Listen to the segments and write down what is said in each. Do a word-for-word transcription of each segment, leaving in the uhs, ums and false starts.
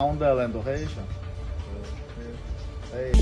Хьуна дален ду хейша. Эй.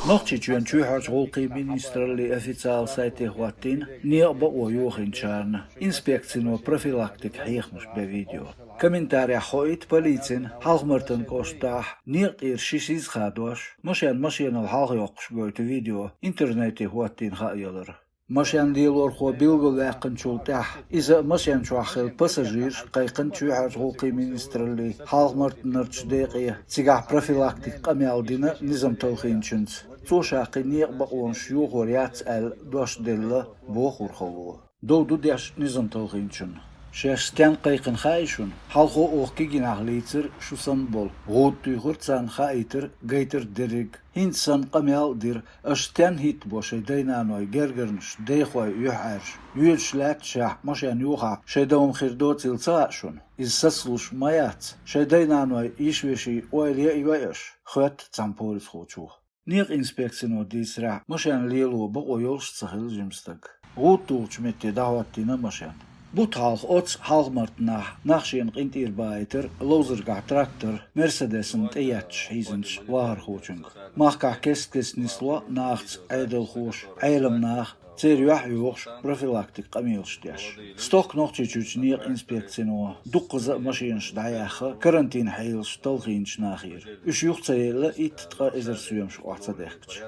Нохчийчоьнан чоьхьарчу гӀуллакхийн министраллин официалан сайте хӀоттийна некъан бакъо йохийначарна инспекцино профилактикан хьехамаш бен видео. Комментарехь хоуьйту полицина Хьалха-Мартанан кӀоштахь некъа тӀера ши сиз хадош, машен машенал хьалхайоккхуш гойту видео интернете хӀоттийна хаа ялар. Машен лелорхо билгалваьккхинчул тӀаьхьа иза а, машен чохь хилла пассажираш а кхайкхина чоьхьарчу гӀуллакхийн министраллин Хьалха-Мартанарчу декъе, цигахь профилактикан къамел дина низам талхийначуьнца. Цо ша кхин некъан бакъонаш йохор яц аьлла дош делла, боху урхалло. Дов ду деш низам талхийначунна. Шаьш стенна кхайкхина хаьий шуна? Хьалхо оха кегийнахь лийцира шу санна болу. ГӀуда туьйхира царна, хаийтира, гайтира дерриг. ХӀинца санна къамел а дира, аша стенна хӀиттабо шайн дай-наной гергарнаш, дайхой юьхьӀаьржа. Йоьдуш лаьтташехь машен йохахь, шайн дан хӀума хир доцийла ца хаьа шуна? Иза сацалуш ма яц. Шайн дай-наной, йиш-вешин ойла ян а йой аша? — хоьтту цхьана полисхочо. Некъан инспекцино дийцарехь, машен лело бакъо йолуш а ца хилла жима стаг. ГӀуда тухучу метте дӀахӀоттийна машен. Бутт хьалха оццу Хьалха-Мартанахь нах шена къинтӀера баийтира ловзаргахь трактор «Мерседес»-на тӀеетташ хьийзинчу вахархочуьнга. Махкахь кест-кеста нисло нахаца Ӏедалхоша, Ӏелам наха, церан юьхь а йохуш, профилактикан къамелаш деш. Стохка Нохчийчуьрчу некъан инспекцино дуккхаза а машенаш дӀаяьхна карантинан хьелаш талхийначу нахера. Уьш юха ца елла итт ткъа эзар соьмаш охьа ца дехкича.